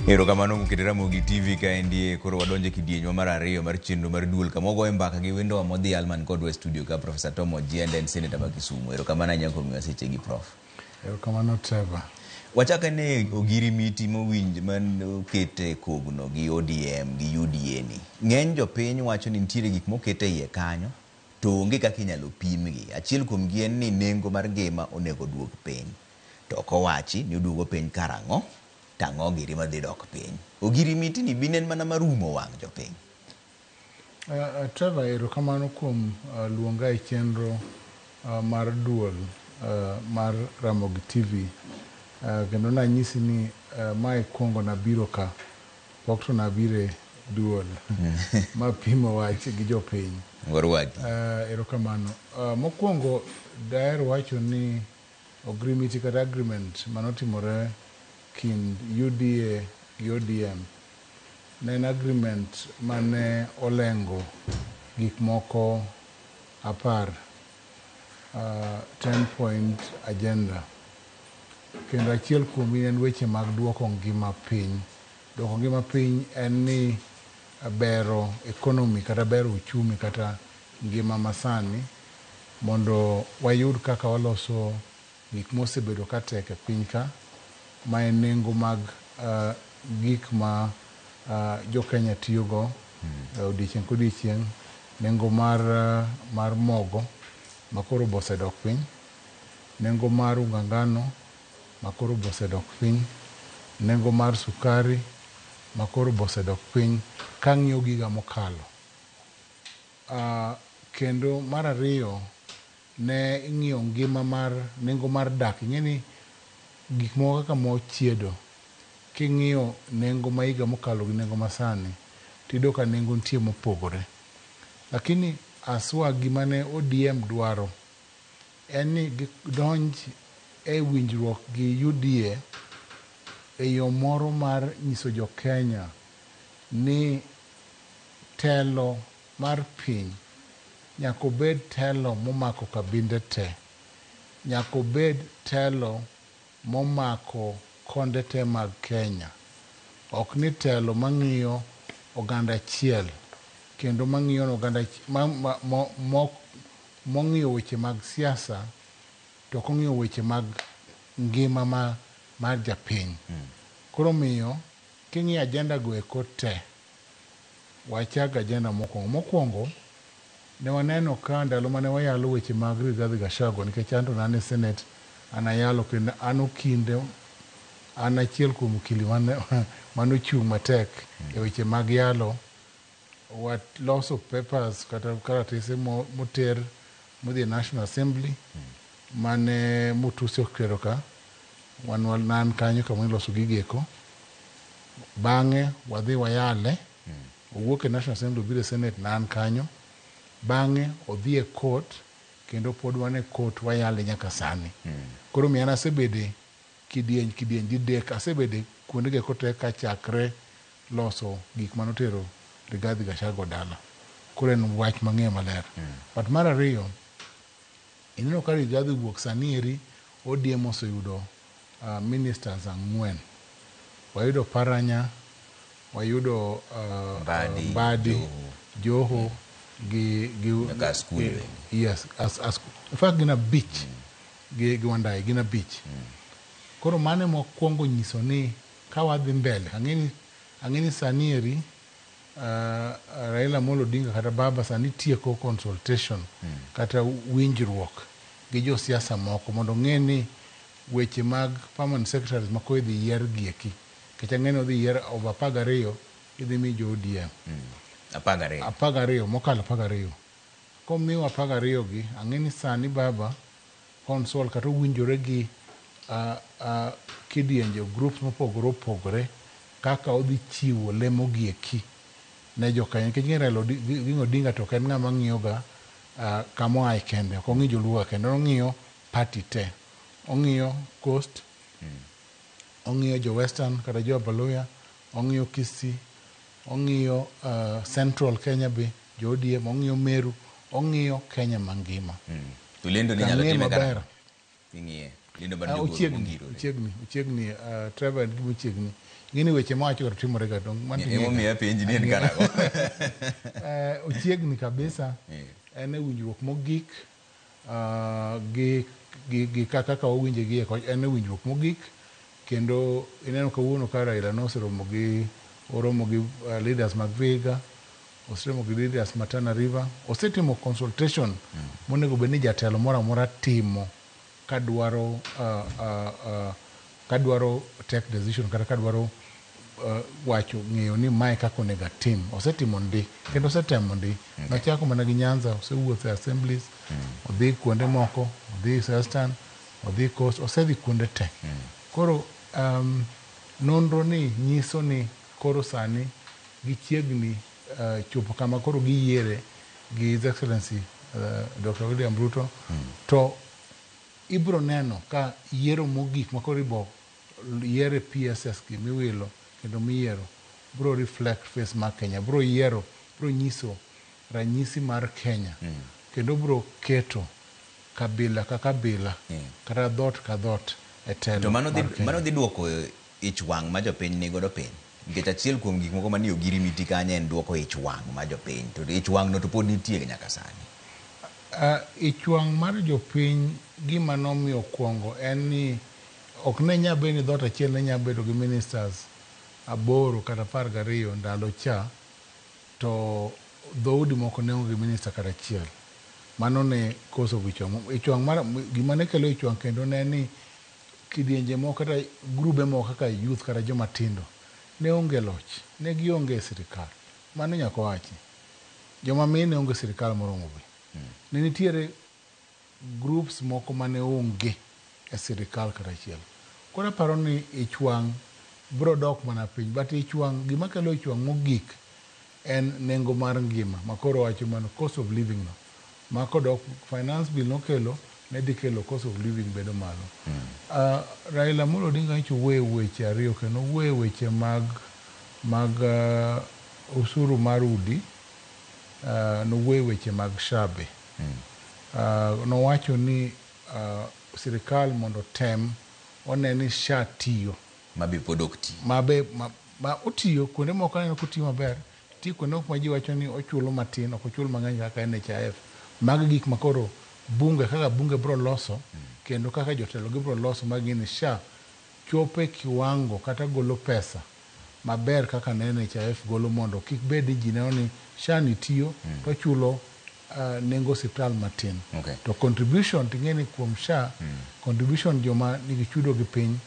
Erokamano kuom keto Ramogi TV kaendi koro wadonjo e kidienjwa mar ariyo mar chenro mar duol kama wagoye mbaka gi wendowa modhial man kodwa e studio ka Professor Tom Ojienda en seneta ma Kisumu. Erokamano ahinya kuom miyowa sechegi Prof. Erokamano Trevor. Wachak ane ogirimiti mowinj man oket e kogno gi ODM gi UDA ni. Ng'eny jopiny wacho ni nitiere gik moket e iye kanyo to onge kaka inyalo pimgi. Achiel kuomgi en ni nengo mar ngima onego oduog piny. To ok owachi ni oduogo piny karang'o to ang'o giri madhi dok piny. Ogirimiti ni bin en mana mar umo wang' jopiny. Trevor, erokamano kuom luonga e chenro mar duol mar Ramogi TV. Kendo nanyisi ni mae kuongo nabiro ka, pok to nabiro e duol mapimo wach gi jopiny. Warwaki. Erokamano. Mokwongo daher wacho ni ogirimiti kata agreement manotimore kind UDA gi ODM ne en agreement mane olengo gik moko 10, 10 point agenda. Kendo achiel kuomgi en weche mag duoko ngima piny. Duoko ngima piny en ni bero economy kata bero uchumi kata ngima masani mondo wayud kaka waloso gik mosebedo ka tek e piny ka, ma en nengo mag gik ma jo Kenya tiyogo odiochieng' kodiochieng', nengo mar mogo makoro be osedok piny, nengo mar unga ngano makoro be osedok piny, nengo mar sukari makoro be osedok piny kang'iyo giga mokalo. Kendo mar ariyo ne ing'iyo ngima mar nengo mar dak. Ing'e ni gik moko kaka mo chiedo, king'iyo nengo ma higa mokalo gi nengo masani, tiyudo ka nengo nitie mopogore. Lakini aswa gima ne ODM dwaro en ni gidonj e winjruok gi UDA e yo moro mar nyiso jo Kenya ni telo mar piny nyaka obed telo momako kabinde te. Nyaka obed telo momako konde te mag Kenya. Ok ni telo mang'iyo oganda achiel kendo mang'iyo oganda mong'iyo weche mag siasa to ok ong'iyo weche mag ngima mar japiny. Koro miyo king'iyo agenda go eko te, wachak agenda mokwongo. Mokwongo ne waneno ka ndalo mane wayalo weche mag Rigathi Gachagua, nikech an to ne an e Senate, an ayalo kendo an okinde, an achiel kuom okili mane ochung' matek e weche mag yalo. Waloso papers kata karatese moter modhi e National Assembly mane Mutuse okero ka, wan an kanyo kama iloso gigo eko. Bang'e wadhi wayale, owuok e National Assembly obiro e Senate ne an kanyo. Bang'e odhi e court kendo pod wan e court wayale nyaka sani. Koro miyo an asebede kidieny kidieny didek, asebede kuonde go eko te kachakre loso gik manotero Rigathi Gachagua dala. Koro en wach mang'eyo maler. But mar ariyo, ineno ka Rigathi owuok sani eri ODM oseyudo ministers 4. Wayudo Paranya, wayudo Mbadi, Joho, gi yes, in fact gin 5 gi Wandayi gin 5. Koro mano ema wakwongo nyiso ni ka wadhi mbele, ang'e ni sani eri Raila Amolo Odinga kata Baba sani tieko consultation kata winjruok gi josiasa moko mondo ong'e ni weche mag permanent secretaries ma koro idhi yier gi eki. Nikech ang'e ni odhi yier over 12 idhi mi jo ODM. 12. 12, mokalo 12. Komiwa 12 gi, ang'e ni sani Baba consult kata owinjore gi kidienje groups mopogore opogore kaka odhi chiwo lemo gi eki ne jo Kenya. Nikech ing'e Raila Odinga to ok en ng'ama ng'iyo ga kama oaye kende, ok ong'i joluo kende, ong'iyo party te. Ong'iyo Coast, ong'iyo jo Western kata jo Abaluhya, ong'iyo Kisii, ong'iyo Central Kenya be, jo ODM, ong'iyo Meru, ong'iyo Kenya mangima. To lendo ni inyalo time karang'o? Ing'iye. Lendo mar jogoro Ochiegni, mongirore. ochiegni, ochiegni, Trevor en gima ochiegni. Ing'e ni weche mawacho go timore ga dong. Mano Emomiyo ing'ega. apenji ni en karang'o. Ochiegni kabisa. En e winjruok mogik gi kaka wawinje gi en e winjruok mogik kendo ineno kawuono ka Raila noseromo gi oromo gi leaders mag Vihiga, oseromo gi leaders ma Tana River, osetimo consultation monego bed ni jatelo moro amora timo kadwaro kadwaro take decision kata kadwaro wacho ng'eyo ni mae kaka onego atim. Osetimo ndi kendo osetemo ndi. Nochako mana gi Nyanza, osewuotho e assemblies, odhi kuonde moko, odhi Western, odhi Coast, osedhi kuonde te. Koro nonro ni nyiso ni koro sani gichiegni chopo kama koro giyiere gi His Excellency Dr. William Ruto to ibro neno ka yiero mogik ma koro ibo yiere PSS gi miwilo kendo miyiero bro reflect face mar Kenya, bro yiero, bro nyiso ranyisi mar Kenya kendo bro keto kabila ka kabila kata dhoot ka dhoot e telo To mano dhi, mar Kenya. mano dhi duoko ich wang' ma jopiny nigodo piny. Nikech achiel kuom gik moko manie ogirimiti kanyo en duoko ich wang' ma jopiny. To ich wang' no to pod nitie nyaka sani. Ich wang' mar jopiny gima nomiyo kuongo en ni ok ne nyal bedo ni dhoot achiel ne nyalo bedo gi ministers 8 kata 12 ndalo cha to dhoudi moko ne onge gi minister kata achiel. Mano ne koso ich wang'. Ich wang' mar gima ne kelo ich wang' kendo ne en ni kidienje moko kata grube moko kaka youth kata joma tindo ne onge loch, ne gionge e sirikal. Mano nyaka wachi. Joma mine onge sirikal moromo be. Ne nitiere groups moko mane onge e sirikal kata achiel. Koro aparo ni ich wang' bro dok mana piny. But ich wang' gima kelo ich wang' mogik en nengo mar ngima ma koro wacho mano cost of living no. Ma kodok finance bill nokelo ne dhi kelo cost of living bedo malo. Raila Amolo Odinga nyocha owuoyo e weche ariyo kendo owuoyo e weche mag osuru mar udi, nowuoyo e weche mag SHA be. Nowacho ni sirikal mondo tem one ni SHA tiyo. Ma be pod ok ti. Ma be ma otiyo kuonde moko aneno kotiyo maber, nitie kuonde moko ma ji wacho ni ochulo matin, ok ochul mang'eny kaka NHIF. Mago gik ma koro bunge kaka bunge bro loso kendo kaka jotelo gibro loso ma gini SHA chopo e kiwango kata golo pesa maber kaka ne NHIF golo mondo kik bed ni ji neno ni SHA ni tiyo to chulo nengo osiptal matin. To contribution ting'e ni kuom SHA contribution joma nigi chudo gi piny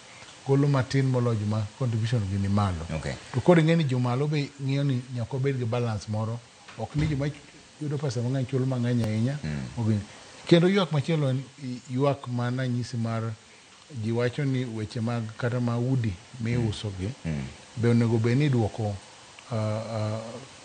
golo matin moloyo joma contribution gi ni malo. To koro ing'e ni jomalo be ng'iyo ni nyaka wabed gi balance moro, ok ni joma yudo pesa mang'eny chulo mang'eny ahinya. Kendo ywak machielo en ywak mana nyisi mar ji wacho ni weche mag kata ma udi miuso gi be onego bed ni iduoko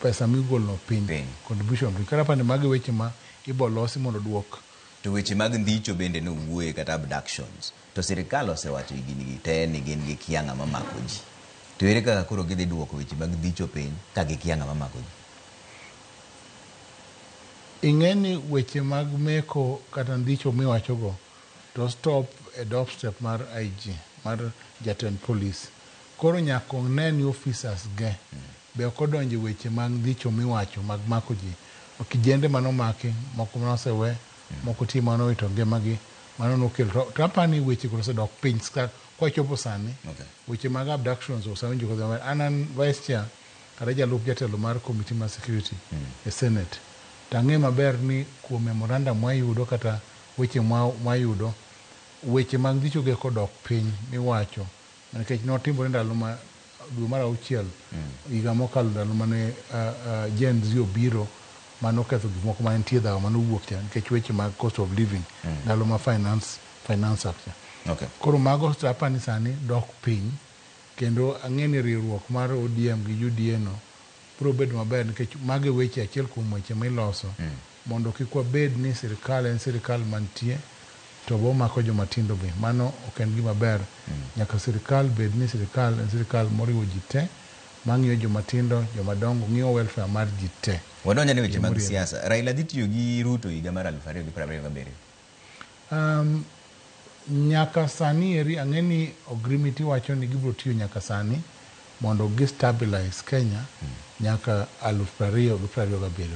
pesa migolo piny, contribution piny. Koro apani magi weche ma ibo losi mondo duok. To weche mag ndhicho bende nowuoye kata abductions. To sirikal osewacho higni gi te ni gin gi kia ng'ama mako ji. To ere kaka koro gidhi duoko weche mag ndhicho piny ka gikia ng'ama mako ji? Ing'e ni weche mag meko kata ndhicho miwachogo to stop e doorstep mar IG, mar jatend polis. Koro nyaka one ni officers ge be ok odonjo e weche mag ndhicho miwacho mag mako ji. Kijende manomaki, moko manosewe, moko tie manowito ngimagi, mano nokelo. To apani weche go osedok piny kwachopo sani. Weche mag abductions osewinjo kodhi maber. An vice chair kata jalup jatelo mar committee mar security e Senate. To ang'e maber ni kuom memorandum mwayudo kata weche mwayudo, weche mag ndhicho gi kodok piny miwacho nikech notimore ndalo ma dwe mar auchiel higa mokalo ndalo mane Gen Z obiro manoketho gik moko mane nitie dhawo manowuok cha nikech weche mag cost of living ndalo ma finance act cha. Koro mago apani sani dok piny kendo ang'e ni riwruok mar ODM gi UDA no biro bedo maber nikech mago e weche achiel kuom weche miloso mondo kik wabed ni sirikal en sirikal mantie to bomako joma tindo be. Mano ok en gima ber. Nyaka sirikal bed ni sirikal en sirikal moriwo ji te, mang'iyo joma tindo, joma dongo, ng'iyo welfare mar ji te. Wadonjo ne weche mag siasa. Raila dhi tiyo gi Ruto higa mar 2027. Nyaka sani eri ang'e ni Ogrimiti wacho ni gibiro tiyo nyaka sani mondo gi stabilize Kenya nyaka 2027.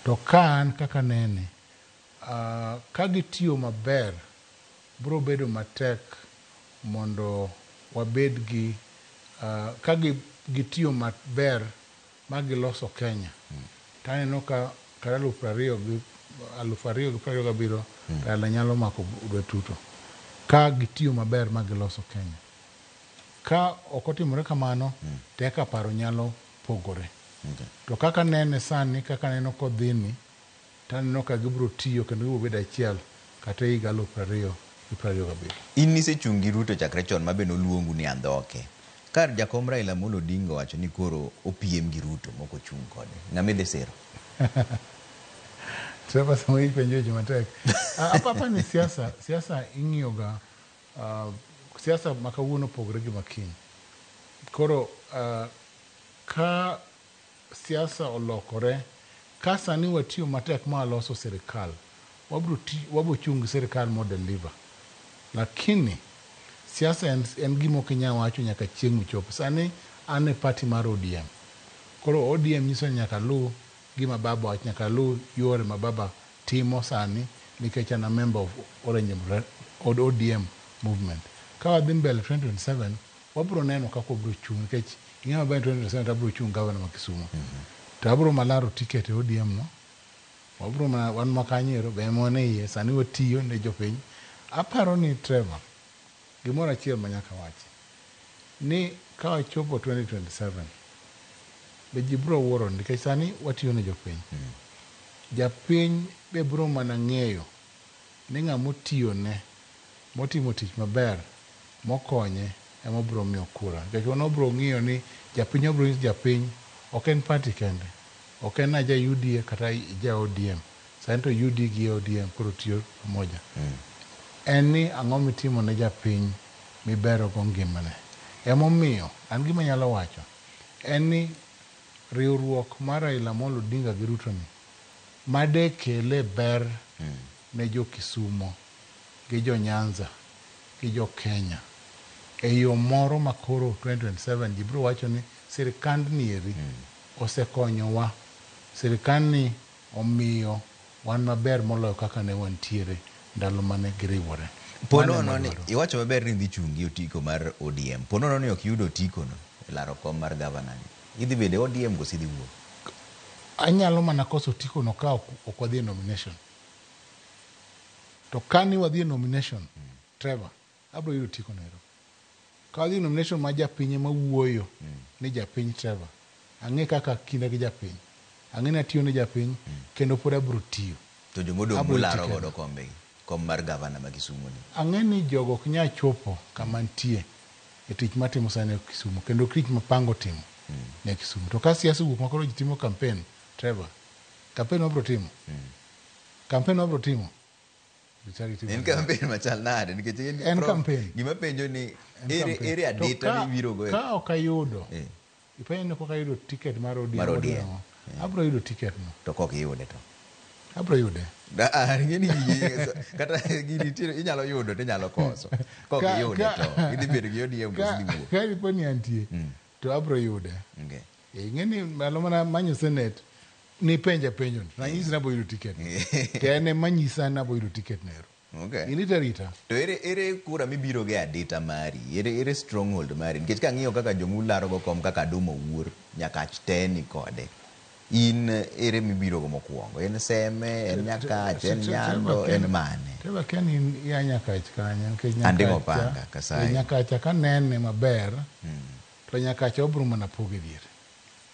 To ka an kaka nene, ka gitiyo maber, biro bedo matek mondo wabed gi ka gitiyo maber ma giloso Kenya. To aneno ka kar 2027 Raila nyalo mako lwet Ruto. Ka gitiyo maber ma giloso Kenya. Ka ok otimore kamano, to eka paro nyalo pogore. To kaka nene sani, kaka aneno kodhini, to aneno ka gibiro tiyo kendo gibiro bedo achiel kata e higa 2027. In nisechung' gi Ruto chakre chon ma be noluongu ni andhoke. Kar jakom Raila Amolo Odinga owacho ni koro opiem gi Ruto mok ochung' kode. Ng'ama idhi siro? Trevor samoro ipenjo weche matek. Apapa ni siasa, siasa ing'iyo ga siasa ma kawuono opogore gi ma kiny. Koro ka siasa olokore, ka sani watiyo matek ma waloso sirikal, wabro chung' gi sirikal mo deliver. Lakini siasa en gima ok inyal wacho nyaka chieng' michop. Sani an e party mar ODM. Koro ODM nyiso ni nyaka aluw gima baba wacho, nyaka aluw yore ma baba timo sani nikech an a member of Orange ODM movement. Ka wadhi mbele 2027, wabro neno kaka wabro chung' nikech ing'e maber 2027 to abro chung' gavana ma Kisumu. To abro malaro ticket e ODM no. Wabro mana wan ma kanyo ero be ema wan e iye sani watiyo ne jopiny. Aparo ni Trevor, gimoro achiel ma nyaka wachi ni ka wachopo 2027 be ji bro wuoro nikech sani watiyo ne jopiny. Japiny be bro mana ng'eyo ni ng'ama otiyone motimo tich maber mokonye ema obro miyo kura. Nikech wan wabro ng'iyo ni japiny wabro nyiso japiny ok en party kende. Ok en aja UDA kata ja ODM. Sani to UD gi ODM koro tiyo pamoja. En ni ang'o mitimo ne japiny mibero go ngimane. Emomiyo an gima anyalo wacho en ni riwruok mar Raila Amolo Odinga gi Ruto ni madekele ber ne jo Kisumo gi jo Nyanza gi jo Kenya e yo moro ma koro 2027 ji biro wacho ni sirikandni eri osekonyowa. Sirikandni omiyo wan maber moloyo kaka ne wantiere ndalo mane giriwore. Po Mano ema nono ni wadwaro. iwacho maber ni idhi chung' gi otiko mar ODM. Po nono ni ok iyudo otiko no e laro kom mar gavana ni. Idhi bedo e ODM koso idhi wuok? Anyalo mana koso otiko no ka ok wadhi e nomination. To ka ni wadhi e nomination, Trevor, abro yudo otiko no ero. Ka wadhi e nomination ma japiny ema wuoyo ni japiny Trevor, ang'e kaka kinda gi japiny. Ang'e ni atiyo ne japiny kendo pod abro tiyo. To jomodong' Abro mularo ticket. godo kombe, kom mar gavana ma Kisumu ni. Ang'e ni jogo ok nyal chopo kama nitie e tich matimo sani e Kisumu kendo tich mapango timo ne Kisumu. To ka siasa owuok ma koro ji timo campaign, Trevor, campaign wabro timo. Campaign wabro timo. En campaign machal nade? Nikech En campaign. Gima penjo ni En ere campaign. ere To adita mibiro go e Ka ok ayudo, ipenjo ni pok ayudo ticket mar ODM. Mar ODM. Ang'o? Abro yudo ticket no. To kok iyude to. Abro yude. Ing'e ni kata gini nitiere inyalo yudo to inyalo koso. Kok iyude to idhi bedo gi ODM koso idhi wuok. Ka dipo ni antie, to abro yude. Ing'e ni ndalo mana manyo senate, nipenja penjo ni, nanyisi ni abro yudo ticket. To en ema nyisa ni abro yudo ticket no ero. Irita rita. To ere kura mibiro go e adita mari? Ere stronghold mari? Nikech kang'iyo kaka jomularo go kom kaka Aduma Owuor, Nyakach te ni kode. In ere mibiro go mokwongo? En Seme, en Nyakach, en Nyando, en mane? Trevor Ken in ia Nyakach kanye? Nikech Anding'o Nyakacha, panga, Kasai. Nyakacha kanene maber, to Nyakacha obro mana pogo e diere.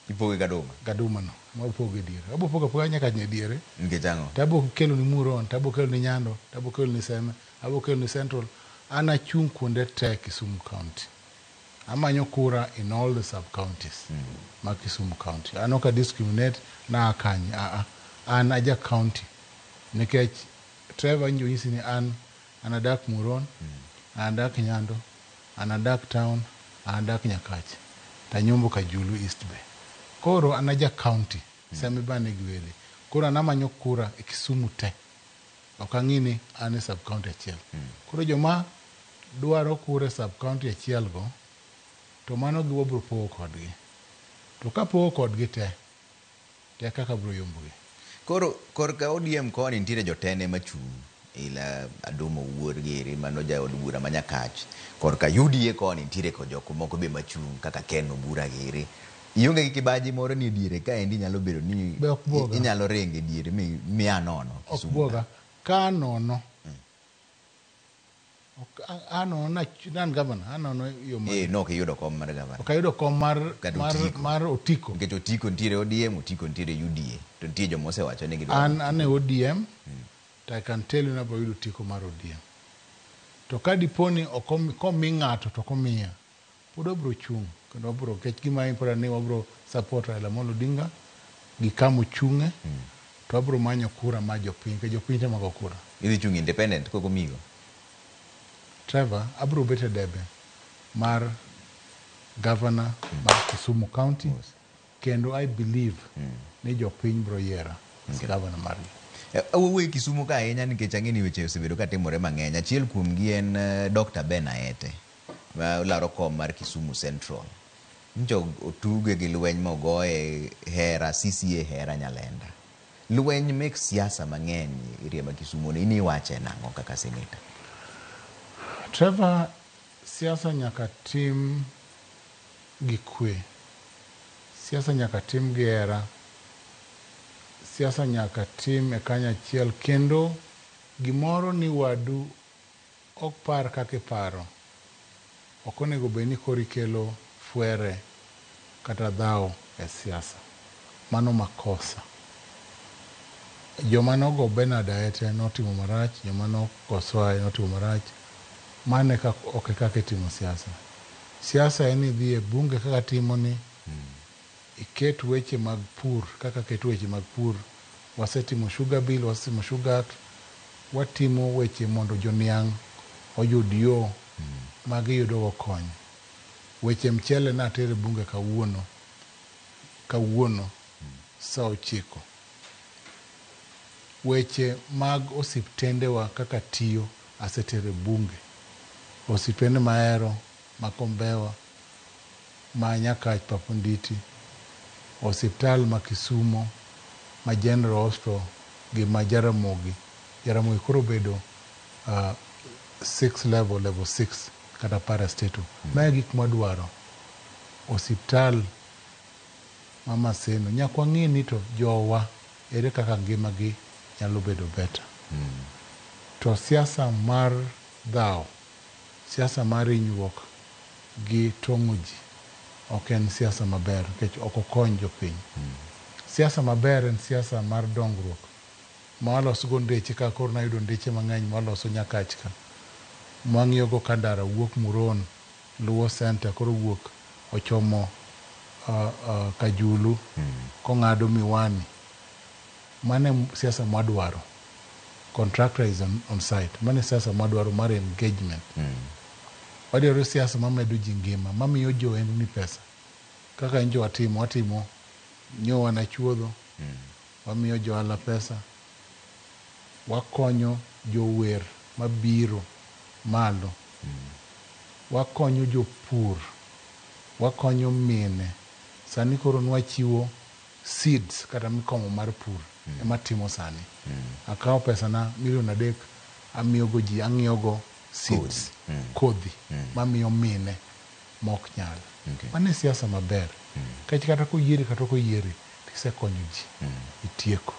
Ipoge Gaduma? Gaduma no, ema opogo e diere. Abo pogo apoga Nyakach e diere. Nikech ang'o? To abo kelo ni Muron, to abo kelo ni Nyando, to abo kelo ni Seme, abo kelo ni Central. An achung' kuonde te Kisumu County. Amanyo kura in all the sub-counties ma Kisumu County. An ok a discriminate na a kanye, a a. An aja county. Nikech Trevor njo nyisi ni an adak Muron, an adak Nyando, an adak town, an adak Nyakach. Tanyombo Kajulu East Bay. Koro an aja county, Seme ba nigi wede. Koro an amanyo kura e Kisumu te. Ok ang'i ni an e sub county achiel. Koro joma dwaro kura e sub county achiel go, to mano gi wabro pogo kodgi. To ka pogo kodgi te, te kaka bro yombogi. Koro korka ODM koni nitiere jotende machung' ila Adumo Owuor giri mano jaod bura ma Nyakach. Korka UDA koni nitiere kod jok moko be machung' kaka Ken Obura giri. Ionge gi kibaji moro ni e diere kaendi nyalo bedo ni Be ok buoga. inyalo ringo e diere mi a nono Ok Kisumu buoga. ka. Ka nono. Ok, anono na an governor, anono yo ma. No ok iyudo kom mar gavana. Ok ayudo kom mar Kata mar Otiko. mar Otiko. Nikech Otiko nitiere ODM, Otiko nitiere UDA. To nitie joma osewacho ni gidwaro An e ODM, to I can tell you nabro yudo otiko mar ODM. To ka dipo ni ok komi ng'ato to ok omiya, pod wabro chung' kendo wabro nikech gima important ni wabro support Raila Amolo Odinga gi kama ochung'e to wabro manyo kura mar jopiny nikech jopiny tema go kura. Idhi chung' independent kok omigo. Trevor, abro bet e debe mar governor mar Kisumu County kendo I believe ni jopiny bro yiera as governor margi. Awuoyo e Kisumu ka ahinya nikech ang'e ni weche osebedo ka timore mang'eny. Achiel kuomgi en Dr. Ben Aete ma laro kom mar Kisumu Central. Nyocha otuge gi lweny mogoye hera CCA hera Nyalenda. Lweny mek siasa mang'eny area ma Kisumu ni in iwache nang'o kaka seneta? Trevor, siasa nyaka tim gi kwe. Siasa nyaka tim gi hera. Siasa nyaka tim e kanyachiel kendo gimoro ni wadu ok par kaka iparo. Ok onego bed ni koro ikelo fwere kata dhawo e siasa. Mano makosa. Joma nogo Bernard Aete notimo marach, joma nokosoa notimo marach. Mano ok e kaka itimo siasa. Siasa en ni idhi e bunge kaka timo ni, iket weche mag pur kaka ket weche mag pur. Wasetimo sugar bill, wasetimo sugar act, watimo weche mondo joniang' oyud yo ma giyudo go kony. Weche mchele natero e bunge kawuono, kawuono saa 9. Weche mag osiptendewa kaka tiyo asetero e bunge. Osiptende mahero, ma Kombewa, ma Nyakach Paponditi, osiptal ma Kisumo, ma General Hospital gi ma Jaramogi. Jaramogi koro obedo 6 level, level 6 kata parastatal. Mae gik mwadwaro. Osiptal ma Maseno. Nyaka wang'i ni to jowa ere kaka ngimagi nyalo bedo better. To siasa mar dhawo, siasa mar hinyruok gi tong'o ji ok en siasa maber nikech ok okony jopiny. Siasa maber en siasa mar dongruok ma waloso go ndeche ka koro nayudo ndeche mang'eny mwaloso Nyakach ka. Mwang'iyo go ka ndara wuok Muron luwo center koro wuok ochomo Kajulu kong'ado Miwani. Mano e siasa mwadwaro. Contractor is on site. Mano e siasa mwadwaro mar engagement. Wadwaro siasa mamedo ji ngima, mamiyo johendni pesa. Kaka njo watimo, watimo nyowa na chuodho, wamiyo johala pesa, wakonyo jower mabiro malo, wakonyo jopur, wakonyo mine. Sani koro nwachiwo seeds kata mikomo mar pur ema timo sani. Akawo pesana milion 3 amiyogo ji, ang'iewogo seeds, kodhi mamiyo mine mok nyal. Mano e siasa maber. Nikech kata koyieri kata ok oyieri, tisekonyo ji, itieko.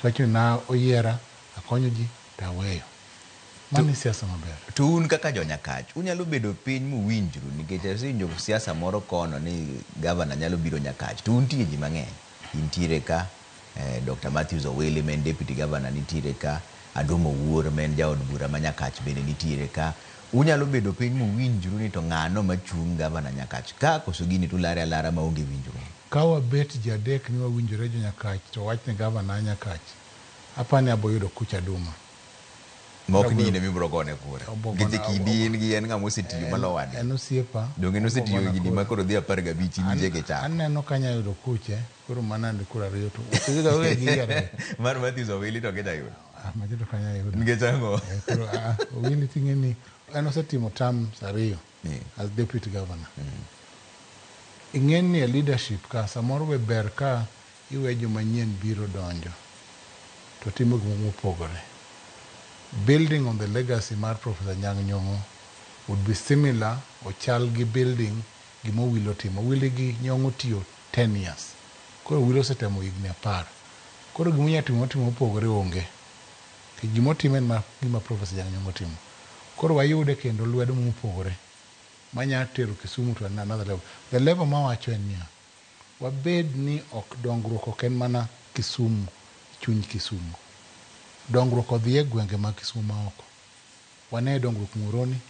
Tiwacho ni na oyiera, akonyo ji, to aweyo. Mano e siasa maber. To un kaka jo Nyakach, unyalo bedo piny muwinjru nikech asewinjo siasa moro kono ni gavana nyalo biro Nyakach. To untie ji mang'eny. Intiere ka, Dr. Matthews Owili ma en deputy governor nitiere ka, Adumo Owuor ma en jaod bura ma Nyakach bende nitiere ka. Unyalo bedo piny muwinjru ni to ng'ano machung' gavana Nyakach ka koso gini tulare alara maonge winjruok. Ka wabet ji adek ni wawinjore jo Nyakach to wach ni gavana Nyakach, apani abo yudo kuch Aduma. Mok ni in ema ibiro gone kura. Nikech e kindi in gi en ng'ama osetiyo malo wadgi. En osiepa. Donge en osetiyo higni ma koro dhi 15 iwinje kichako. Aneno ka anya yudo kuche, koro mana ni kura ariyo to we gi ariyo. Mar Matthews Owili to ginya yudo. Ah, macha to kanya yudo. Nikech ang'o? Koro, Owili ting'e ni en osetimo terms 2 as deputy governor. Ing'e ni e leadership ka samoro be ber ka iwe joma nyien biro donjo to timo gik mopogore. Building on the legacy mar Professor Anyang' Nyong'o would be similar ochal gi building gima Owili otimo. Owili gi Nyong'o tiyo 10 years. Koro Owili osetemo higni 10. Koro gima onyalo timo otimo mopogore onge. Gima otimo en gima Professor Anyang' Nyong'o otimo. Koro wayude kendo lwedo mopogore manya tero Kisumu to another level. The level mawacho en niya, wabed ni ok dongruok ok en mana Kisumu, chuny Kisumu. Dongruok odhi e gwenge mag Kisumu maoko. Wane dongruok Muhoroni,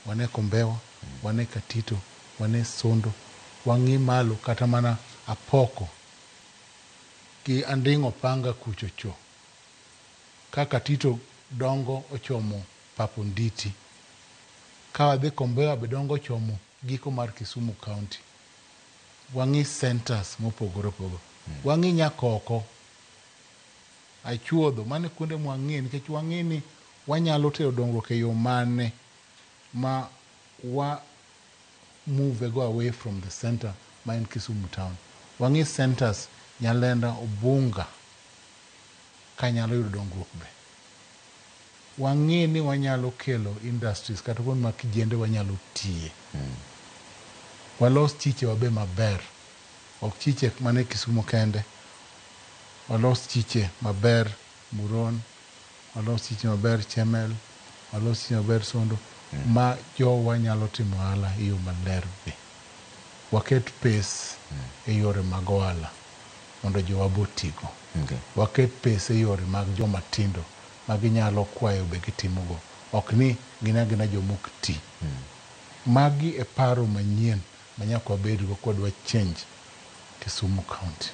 wane Kombewa, wane Katito, wane Sondo, wang'i malo kata mana Apoko gi Anding'o Panga kuchocho. Ka Katito dongo ochomo Pap Onditi. Ka wadhi Kombewa be dongo ochomo giko mar Kisumu County. Wang'i centers mopogore opogore. Wang'i Nyakoko, Achuodho, mano e kuonde mwang'iye nikech wang'i ni wanyalo tero dongruok e yo mane ma wa move go away from the center ma en Kisumu town. Wang'i centers Nyalenda, Ubunga kanyalo yudo dongruok be. Wang'i ni wanyalo kelo industries kata kuonde ma kijende wanyalo tiye. Walos chiche wabe maber. Ok chiche mane Kisumu kende. Walos chiche maber Muron, walos chiche maber Chemel, walos chiche maber Sondo, ma jowa nyalo timo ohala e yo maler be. Waket pes e yore mag ohala mondo jowa be otigo. Waket pes e yore mag joma tindo ma ginyalo kwayo be gitimogo. Ok ni gin agina joma ok ti. Magi e paro manyien ma nyaka wabedgo kwadwa change Kisumu County.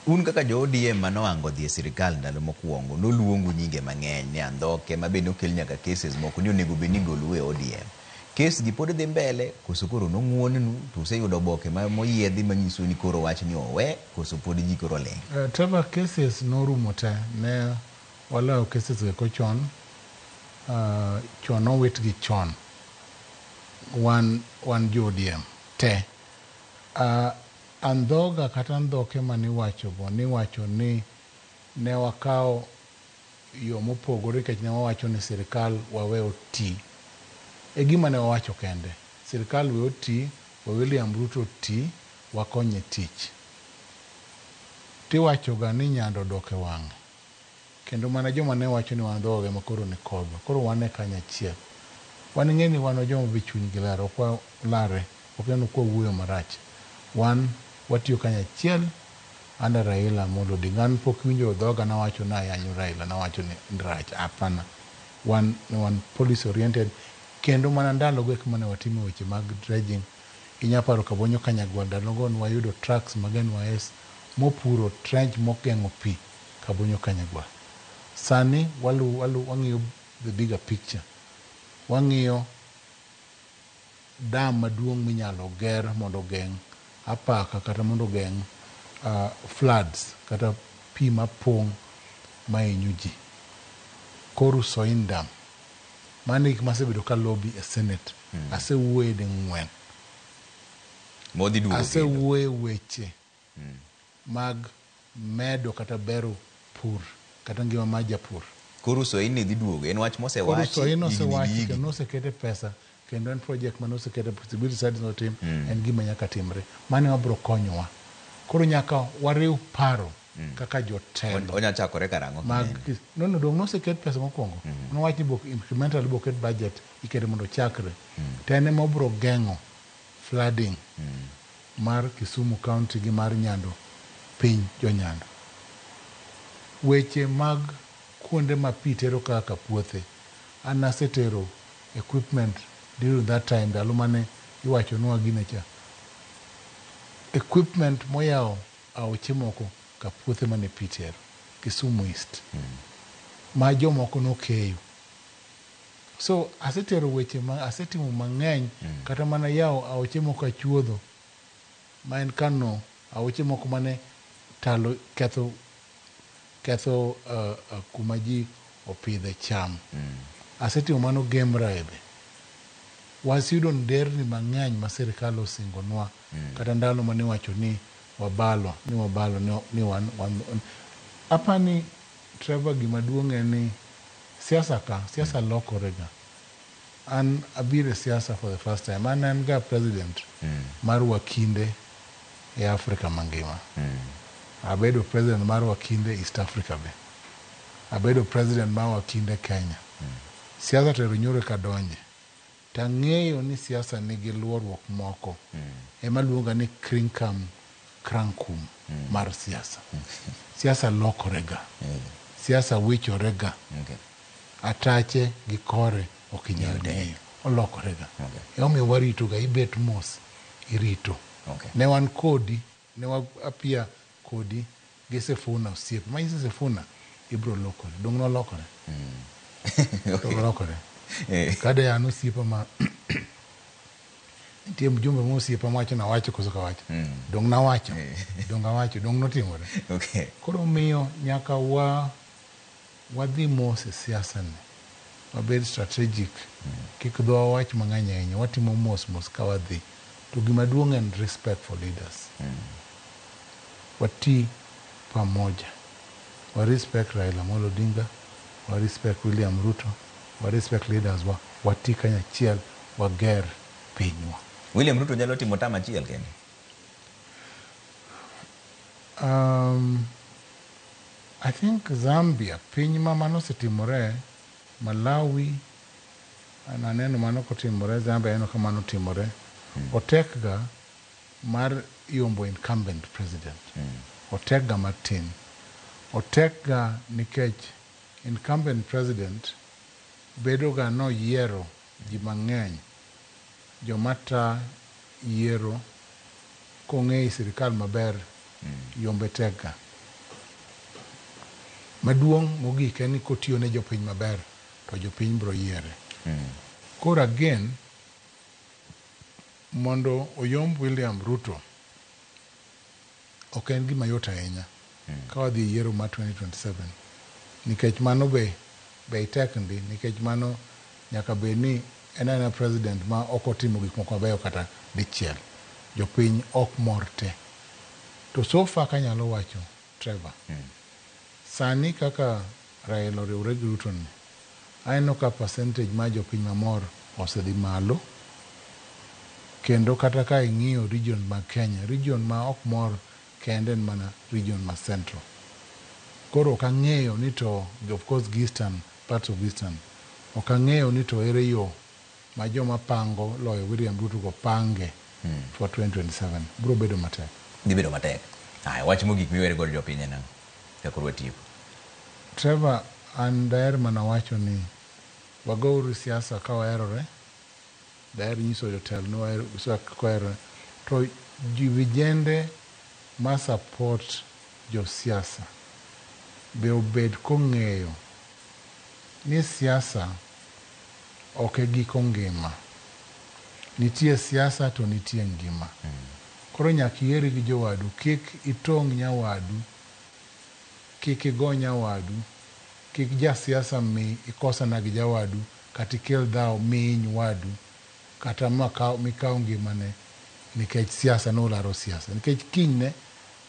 Un kaka jo ODM manohango dhi e sirikal ndalo mokwongo, noluongu nyinge mang'eny ni andhoke ma be nokel nyaka cases moko ni onego bed ni igolou e ODM. Kes gi pod dhi mbele koso koro nong'uonnu to useyudo oboke moyiedhi manyiso ni koro wach ni owe koso pod ji koro ling'? Trevor, cases norumo te. Ne waloyo cases go chon. Chon nowitgi chon. Wan jo ODM te. Andhoga kata andhoke maniwachogo, niwacho ni ne wakawo yo mopogore nikech ne wawacho ni sirikal wawe oti. E gima ne wawacho kende. Sirikal we oti, we William Ruto oti, wakonye tich. Tiwachoga ni nyando odok e wang'e. Kendo mana joma ne wacho ni wan dhoga ema koro ni kodwa. Koro wan e kanyachiel. Wan ing'e ni wan joma be chunygi ler, ok walare, ok en ok wawuoyo marach. Wan watiyo kanyachiel under Raila Amolo Odinga. An pok iwinjo dhoga nawacho ni ayanyo Raila, nawacho ni rach. Hapana. Wan policy oriented. Kendo mana ndalogo eka mane watimo weche mag dredging. Inya paro Kabonyo Kanyagwal ndalogo ne wayudo trucks mag NYS mopuro trench mogeng'o pi Kabonyo Kanyagwal. Sani wang'iyo the bigger picture. Wang'iyo dam maduong' minyalo ger mondo ogeng' apaka kata mondo ogeng' floods kata pi mapong' mahinyo ji. Koru Soin Dam. Mano e gik masebedo ka lobby e Senate. Asewuoye ding'wen. Modhi duogo kendo. Asewuoye weche mag medo kata bero pur kata ngima mar japur. Koru Soin ni dhi duogo. En wach mosewachi. Koru Soin higni gi osewachi higni. kendo nosekete pesa kendo en project mane osekete feasibility studies notim, en gima nyaka timre. Mano ema biro konyowa. Koro nyaka wariw paro kaka jotelo. Onya chakore karang'o? Mag no no dong noseket pesa mokwongo. Nowach ni incremental ibiro ket budget ikete mondo ochakre. To en ema obiro geng'o flooding mar Kisumu County gi mar Nyando piny jo-Nyando. Weche mag kuonde ma pi tero kaka puothe. An asetero equipment during that time ndalo mane iwachonwa gine cha. Equipment moyawo aoche moko ka puothe mane pi tero Kisumu East. Ma jomoko nokeyo. So asetero weche ma asetimo mang'eny kata mana yawo aoche moko achuodho ma en kano aoche moko mane talo ketho kuma ji opidhe cham. Asetimo mano Gemra be. Waseyudo nderni mang'eny ma sirikal osingonwa kata ndalo mane iwacho ni wabalo ni wabalo ni wan apani Trevor gima duong' en ni siasa ka siasa lokore ga. An abiro e siasa for the first time. An an ga president mar wakinde e Afrika mangima. Abedo president mar wakinde East Africa be. Abedo president mar wakinde Kenya. Siasa to ero nyoro eka donje. Tang'eyo ni siasa nigi luoruok moko. Ema luonga ni krinkam krankum mar siasa. Siasa lokore ga. Siasa wichore ga. Atache gi kore ok inyal ng'eyo. Olokore ga. Emomiyo warito ga ibet mos irito. Ne wan kodi, ne wa apia kodi gi Sifuna osiepe. Manyiso Sifuna ibro lokore. Dong' nolokore. Dong' nolokore. Kade an osiepa ma nitie mjumbe mo osiepa mawacho nawacho koso kawacho. Dong' nawacho. Dong' awacho. Dong' notimore. Koro miyo nyaka wa wadhi mos e siasa ni. Wabed strategic. Kik dhowa wach mang'eny ahinya. Watimo mos mos ka wadhi. To gima duong' en respect for leaders. Wati pamoja. Wa respect Raila Amolo Odinga, wa respect William Ruto, wa respect leaders wa, wati kanyachiel, wager pinywa. William Ruto nyalo timo term achiel kende? I think Zambia, piny ma mano osetimore, Malawi, an aneno mano kotimore, Zambia aneno ka mano timore. Otek ga mar yombo incumbent president. Otek ga matin. Otek ga nikech incumbent president bedo ga noyiero ji mang'eny. Joma ta yiero kong'e sirikal maber yombe tek ga. Maduong' mogik en ni kotiyo ne jopiny maber to jopiny biro yiere. Koro again, mondo oyomb William Ruto ok en gima yot ahinya ka wadhi e yiero mar 2027 nikech mano be itek ndi nikech mano nyaka bed ni en aena president ma ok otimo gik moko mabeyo kata dichiel. Jopiny ok mor te. To so far kanyalo wacho Trevor, sani kaka Raila oriwore gi Ruto ni, aneno ka percentage mar jopiny mamor osedhi malo kendo kata ka ing'iyo region mag Kenya, region ma ok mor kende en mana region ma Central. Koro ok ang'eyo ni to of course gi Eastern, parts of Eastern, ok ang'eyo ni to ere yo ma joma pango loyo William Ruto go pange for 2027. Biro bedo matek. Dhi bedo matek. Aya, wach mogik miwere godo jopiny en ang'o? Ka koro watieko. Trevor, an daher mana wacho ni wagouru siasa ka waherore. Daher nyiso jotelo ni wahero siasa ka waherore. To ji vijende ma support josiasa be obed kong'eyo ni siasa ok e giko ngima. Nitie siasa to nitie ngima. Koro nyaka iheri gi jowadu, kik itong' nyawadu, kik igo nyawadu, kik jasiasa mi ikosana gi jawadu, kata ikel dhawo mi hiny wadu, kata mikaw ngimane nikech siasa nolaro siasa. Nikech kinyne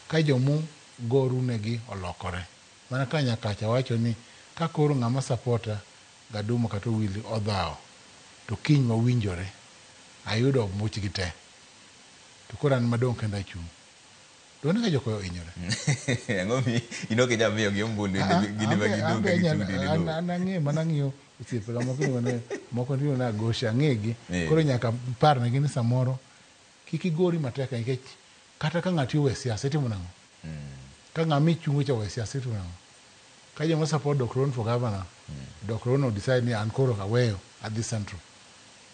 ka jomu goru negi olokore. Mana ka Nyakacha wacho ni ka koro ng'ama supporta Gadumo kata Owili odhawo, to kiny wawinjore, ayudo muchgi te. To koro an madong' kenda achung'. Donge ka jok ohinyore? Ang'o mi in ok inyal miyogi ombulu gin ema gidong' ka gichung' to in idong'. An ang'eyo mana ng'iyo osiepega moko iluongo ni moko iluongo ni Agosha, ang'egi. Koro nyaka parnegi ni samoro kik igori matek nikech kata ka ng'ati owe siasa itimo nang'o? Ka ng'ama ichungo cha owe siasa itimo nang'o? Ka joma support Dr. Rono for governor, Dr. Rono decide ni an koro aweyo adhi Central.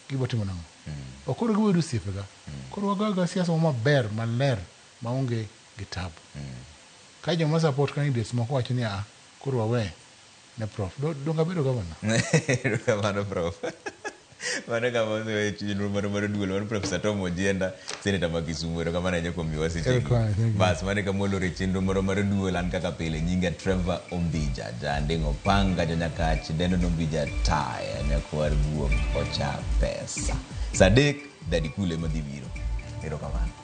Gibo timo nang'o? Ok koro gibedo osiepega. Koro wagoyo siasa maber maler maonge gi tabu. Ka joma support candidates moko wacho ni a koro wawe ne prof. Donge abedo governor? Erokamano prof. Mano kama wasewe chenro mar mar duol mar Professor Tom Ojienda, Senator ma Kisumu. Erokamano ahinya kuom miyowa sechegi. Erokamano, thank you. Bas, mano e kama walore chenro moro mar duol. An kaka pile nyinga Trevor Ombija, Janding' Opanga, Janyakach, Dendo Ombija Taya, nyakwar guok ocha pesa. Sa 3, Daddy Cool ema dhi biro. Erokamano.